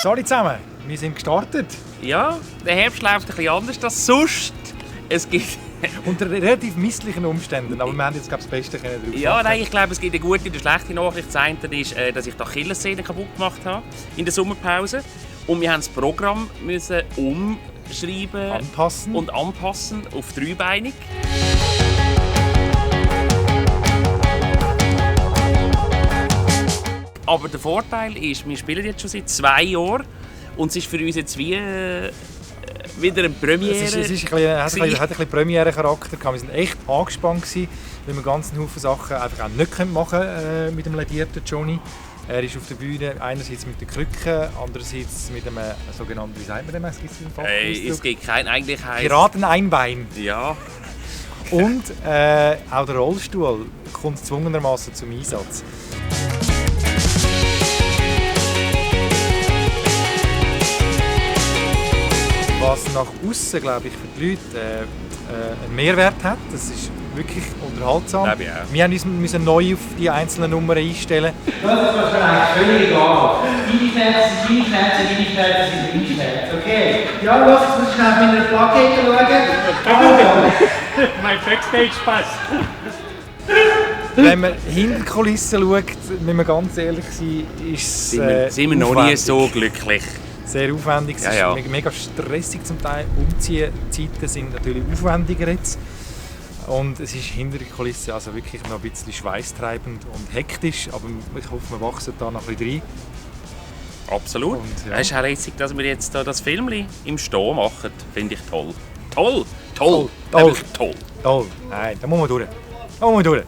Sorry zusammen, wir sind gestartet. Ja, der Herbst läuft ein bisschen anders als sonst. Es gibt... Unter relativ misslichen Umständen, aber wir haben jetzt das Beste draus Ja, machen. nein, ich glaube, es gibt eine gute und eine schlechte Nachricht. Das eine ist, dass ich die Achillessehne kaputt gemacht habe in der Sommerpause. Und wir haben das Programm müssen umschreiben und anpassen auf dreibeinig. Aber der Vorteil ist, wir spielen jetzt schon seit 2 Jahren und es ist für uns jetzt wie wieder eine Premiere. Es hat ein bisschen Premiere-Charakter. Wir waren echt angespannt, weil wir ganz Haufen Sachen einfach auch nicht machen können mit dem ledierten Johnny. Er ist auf der Bühne einerseits mit der Krücke, andererseits mit einem sogenannten, wie sagt man dem? Es gibt kein eigentlich heißt Piraten-Einbein. Ja. Und auch der Rollstuhl kommt zwungenermaßen zum Einsatz. Was nach außen, glaube ich, für die Leute einen Mehrwert hat. Das ist wirklich unterhaltsam. Wir müssen neu auf die einzelnen Nummern einstellen. Das ist wahrscheinlich völlig egal. Deine Knäpfe sind deine Knäpfe sind meine Knäpfe. Okay. Ja, lass uns schnell mit einer Plakette schauen. Mein Backstage-Pass. Wenn man hinter die Kulissen schaut, wenn wir ganz ehrlich sind, ist es sind wir noch nie so glücklich. Sehr aufwendig, es ist mega stressig zum Teil. Umziehzeiten sind natürlich aufwendiger jetzt. Und es ist hinter der Kulisse also wirklich noch ein bisschen schweißtreibend und hektisch, aber ich hoffe, wir wachsen da noch ein bisschen rein. Absolut. Und, Es ist auch lässig, dass wir jetzt da das Filmchen im Stehen machen. Finde ich toll. Toll! Toll! Toll! Toll! Toll! Nein, da muss man durch. Da muss man durch.